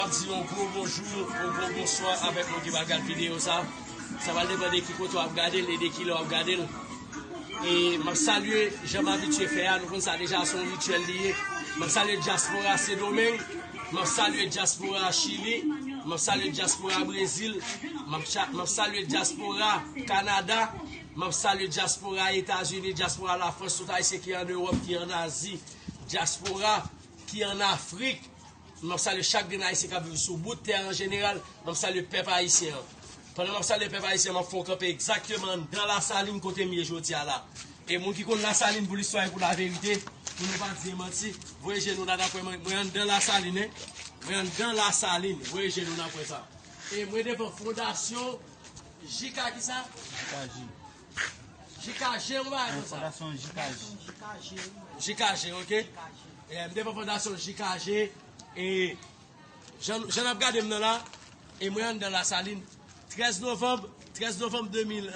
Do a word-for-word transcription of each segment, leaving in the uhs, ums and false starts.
M ap di yon gwo bonjou, yon gwo bonswa avèk moun ki pral gad videyo sa. Sa pral depann de ki kote w ap gade l e de ki lè w ap gade l. E m ap salye, jan m abitye fè a, nou konn sa deja, se yon rityèl li ye. M ap salye dyaspora Sendomeng, m ap salye dyaspora Chili, m ap salye dyaspora Brezil, m ap cha- m ap salye dyaspora Kanada, m ap salye dyaspora Etazini, dyaspora Lafrans, tout Ayisyen ki ann Ewòp, ki ann Azi, dyaspora ki ann Afrik. M ap salye chak grenn Ayisyen k ap viv sou bout tè a an jeneral. M ap salye pèp ayisyen an. Pandan m ap salye pèp ayisyen an, m ap fè yon kanpe egzakteman anndan Lasalin kote m ye jodi a la. E moun ki konn Lasalin pou listwa e pou laverite, pou nou pa di manti, voye je nou la n ap wè mwen, mwen anndan Lasalin, en. Mwen anndan Lasalin, voye je nou n ap wè sa. E mwen devan fondasyon J K kisa? J K J. J K G, yon bagay konsa. Fondasyon J K J. J K G, ok. E, m te fè fondasyon J K G, e jan, jan n ap gade m nan la, e mwen anndan Lasalin. Trèz novanm, trèz novanm de mil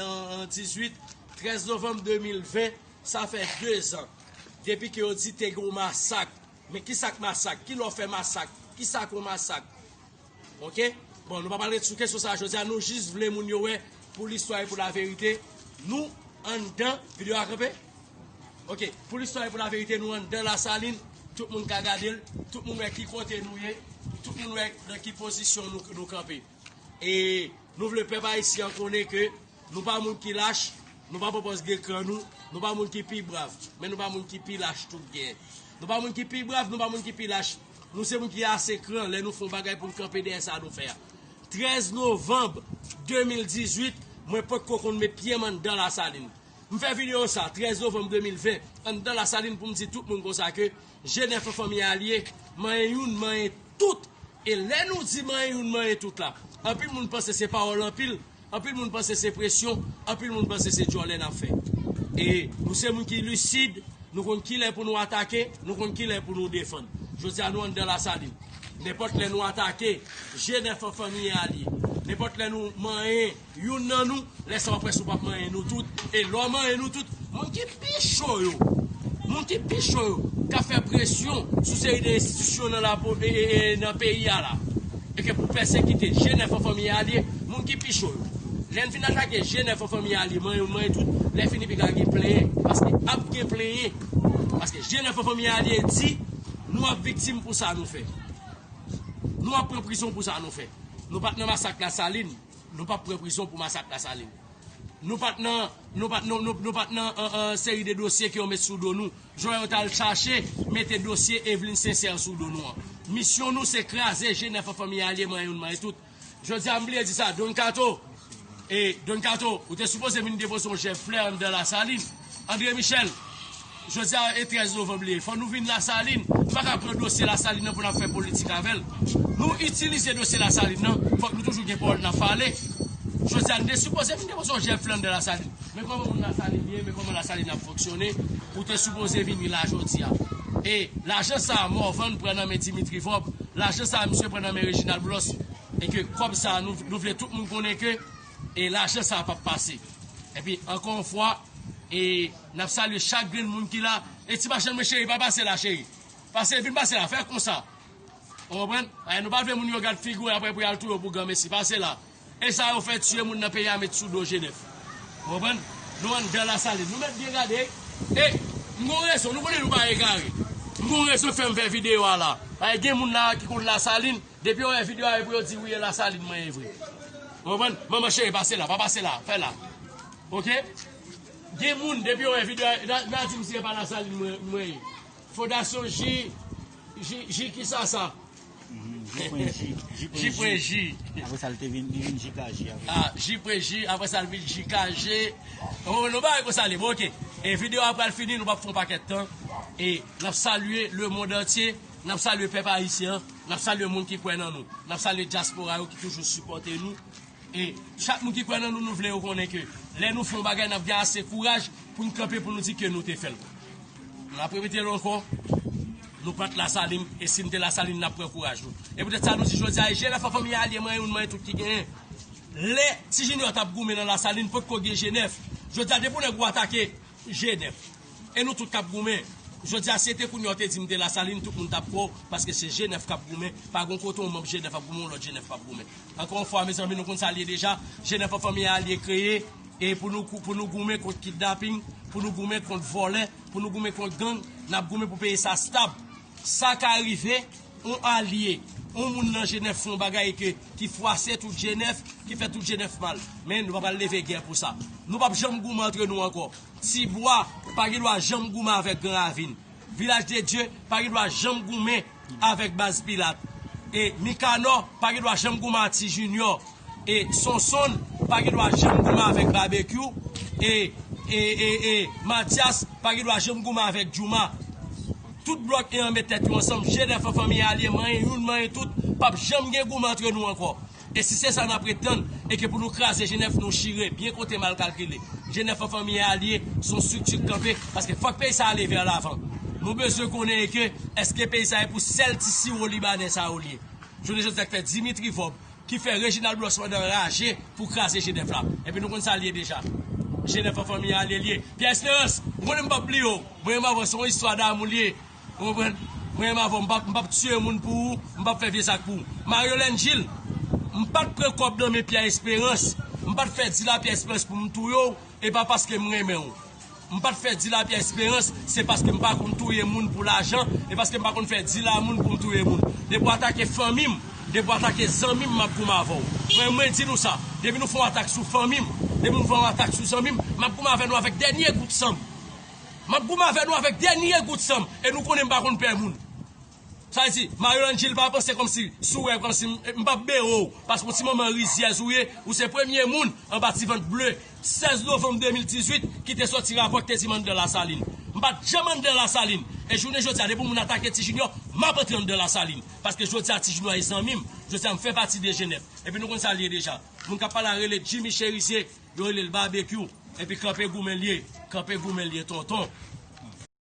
dizuit, trèz novanm de mil ven, sa fè dezan. Depi ke yo di te gen yon masak. Men kisa k masak? Ki lè w fè masak? Kisa k yon masak? Ok? Bon, nou pa pral ret sou kesyon sa a jodi a, nou jis vle moun yo wè pou listwa e pou laverite. Nou anndan, videyo a kanpe? Ok, pou listwa e pou laverite, nou anndan Lasalin, tout moun ka gade l, tout moun wè ki kote nou ye, tout moun wè nan ki pozisyon nou, nou kanpe. E nou vle pèp ayisyen an konnen ke nou pa moun ki lach, nou pa pran pòz gen kran nou, nou pa moun ki pi brav, men nou pa moun ki pi lach tou genyen. Nou pa moun ki pi brav, nou pa moun ki pi lach. Nou se moun ki ase kran lè nou fè yon bagay pou n kanpe dèyè sa nou fè a. Trèz novanm de mil dizuit, mwen potko konn met pye m anndan Lasalin. M fè videyo sa, trèz novanm de mil ven, anndan Lasalin pou m di tout moun konsa ke G nèf an fanmi a l ye, manyen youn, manyen tout. E lè nou di manyen youn, manyen tout la, anpil moun panse se pawòl anpil, anpil moun panse se presyon, anpil moun panse se djòlè n ap fè. E nou se moun ki lisid, nou konn ki lè pou nou atake, nou konn ki lè pou nou defann. Jodi a nou anndan Lasalin. Nenpòt lè nou atake, G nèf an fanmi a l ye. Nenpòt lè nou manyen youn nan nou, lè sa w ap wè si w p ap manyen nou tout. E lè w manyen nou tout, moun ki pi cho yo, moun ki pi cho yo, k ap fè presyon sou seri de enstitisyon nan lapo-, e, e, e, nan peyi a la, e ke pou pèsekite G nèf an fanmi a l ye, moun ki pi cho yo. Lè n fin atake G nèf an fanmi a l ye, manyen youn, manyen tout, lè fini piga gen plenyen, paske ap gen plenyen. Paske G nèf an fanmi a l ye di, nou ap viktim pou sa nou fè. Nou ap pran prizon pou sa nou fè. Nou pa t nan masak Lasalin, nou p ap pran prizon pou masak Lasalin. Nou pa t nan, nou pa t, nou, nou, nou pa t nan, an, an, seri de dosye ke yo met sou do nou. Jan yo t al chache mete dosye Eveline Sincère sou do nou an. Misyon nou se kraze G nèf an fanmi a l ye, manyen youn, manyen tout. Jodi a m bliye di sa, Don Kato, e Don Kato, ou te sipoze vin depoze yon jèb flè anndan Lasalin. André Michel, jodi a e trèz novanm li ye. Fò nou vin Lasalin. Nou pa ka pran dosye Lasalin nan pou n ap fè politik avè l. Nou itilize dosye Lasalin nan, fòk nou toujou gen pawòl n ap pale. Jodi a, nou te sipoze vin depoze yon jèb flè anndan Lasalin. Men kòman moun Lasalin ye, men kòman Lasalin ap fonksyone, ou te sipoze vini la jodi a. E lajan sa a Morvan pran nan men Dimitri Vorbe, lajan sa a misye pran nan men Reginald Boulos, e ke kòb sa a, nou, nou vle tout moun konnen ke, e lajan sa a p ap pase. Epi, ankò yon fwa, e n ap salye chak grenn moun ki la. E ti machann mwen cheri, pa pase la, cheri. Pase, vin pase la, fè konsa. Ou konprann? E nou pa vle moun yo gad figi w apre pou y al touye w pou granmesi. Pase la. E sa yo fè tiye moun nan peyi a met sou do G nèf. Ou konprann? Nou anndan Lasalin. Nou mèt byen gade. E m gon rezon. Nou konnen nou pa egare. M gon rezon k fè m fè videyo a la. Paske gen moun la ki konn Lasalin. Depi yo wè videyo a, e pou yo di wi, e Lasalin mwen ye vre. Ou konprann? Manman cheri, pase la. Pa pase la. Fè la. Ok? Gen moun, depi yo wè videyo a, n a, n a di m si e pa Lasalin mwen, mwen ye. Fondasyon J, J, J kisa sa? Mhm, J pwen J, J pwen J. Apre sa, l te vin, li vin J K J apre. Ah, J pwen J, apre sa, l vin J K J. Oh, nou bagay konsa li. Bon, ok. E videyo a pral fini, nou p ap fè yon pakèt tan. E n ap salye lemonn antye, n ap salye pèp ayisyen an, n ap salye moun ki kwè nan nou, n ap salye dyaspora yo ki toujou sipòte nou. E chak moun ki kwè nan nou, nou vle yo konnen ke lè nou fè yon bagay, n ap gen ase kouraj pou n kanpe, pou nou di ke nou te fè l. N ap repete l ankò, nou pa t Lasalin, e si n te Lasalin, n ap pran kouraj nou. E poutèt sa, nou di jodi a, e G nèf an fanmi a l ye, manyen youn, manyen tout ki genyen. Lè Ti Junior t ap goumen nan Lasalin, potko gen G nèf. Jodi a, depi yon nèg ou atake G nèf, e nou tout k ap goumen, Jodi a, si se te kounye a w te di m te Lasalin, tout moun t ap kwè w, paske se G nèf k ap goumen, pa gon kote yon manm G nèf ap goumen, yon lòt G nèf p ap goumen. Ankò yon fwa, mezanmi, nou konn sa l ye deja, G nèf an fanmi a l ye kreye, e pou nou, pou nou goumen kont kidnaping, pou nou goumen kont vòlè, pou nou goumen kont gang, n ap goumen pou peyi sa stab. Sa ka rive, yon alye, yon moun nan G nèf fè yon bagay ke, ki fwase tout G nèf, ki fè tout G nèf mal. Men nou pa pral leve gè pou sa. Nou p ap janm goumen antre nou ankò. Tibwa pa gen dwa janm goumen avèk Gran Ravin. Vilaj de Dye pa gen dwa janm goumen avèk Baz Pilat. E Mikanò pa gen dwa janm goumen ak Ti Jinyò. E Sonsonn pa gen dwa janm goumen avèk Babekyou. E, e, e, e Matyas pa gen dwa janm goumen avèk Djouma. Tout blòk e an met tèt yo ansanm, G nèf an fanmi alye, manyen youn, manyen tout, p ap janm gen goumen antre nou ankò. E si se sa n ap ret tann, e ke pou nou kraze G nèf, nou chire byen kote mal kalkile. G nèf an fanmi alye, se yon estrikti k kanpe, paske fòk peyi sa ale vè lavan. Nou bezwen konnen e ke, èske peyi sa e pou sèl ti siwo libanè sa yo l ye? Jounen jodi a k fè Dimitri Vorbe, ki fè Reginald Blanchimanda raje pou kraze G nèf la. Epi nou konn sa l ye deja. G nèf an fanmi alye l ye. Pierre Espérance, ou konnen m p ap bliye w. Mwen menm avè w, se yon istwa damou l ye. Ou konprann? Mwen menm avè w, m p ap, m p ap tiye moun pou ou, m p ap fè vye zak pou ou. Mario Lène Gilles, m pa t pran kòb nan men Pierre Espérance, m pa t fè dil a Pierre Espérance pou m touye w, e pa paske m renmen w. M pa t fè dil a Pierre Espérance, se paske m pa konn touye moun pou lajan, e paske m pa konn fè dil a moun pou m touye moun. Depi w atake fanmi m, depi w atake zanmi m, m ap goumen avè w. Mwen, mwen di nou sa, depi nou fè yon atak sou fanmi m, depi nou fè yon atak sou zanmi m, m ap goumen avè nou avèk dènye gout san m. M ap goumen avè nou avèk dènye gout san m, e nou konnen m pa konn pè moun. Sa vle di, Mario Lène Gilles pa panse kòmsi, si w wè kòmsi m, m p ap bewo w, paske w ti manman rizyèz ou ye, ou se premye moun anba ti vant ble, sèz novanm de mil dizuit, ki te sòti rapò ki te di m anndan Lasalin. M pa t janm anndan Lasalin. E jounen jodi a, depi yon moun atake Ti Jinyò, m ap antre anndan Lasalin. Paske jodi a, Ti Jinyò e zanmi m. Jodi a, m fè pati de G nèf. Epi nou konn sa l ye deja. Moun k ap pale a rele Jimmy Cherizier, yo rele l Babekyou. Epi kanpe goumen l ye. Kanpe goumen l ye, tonton.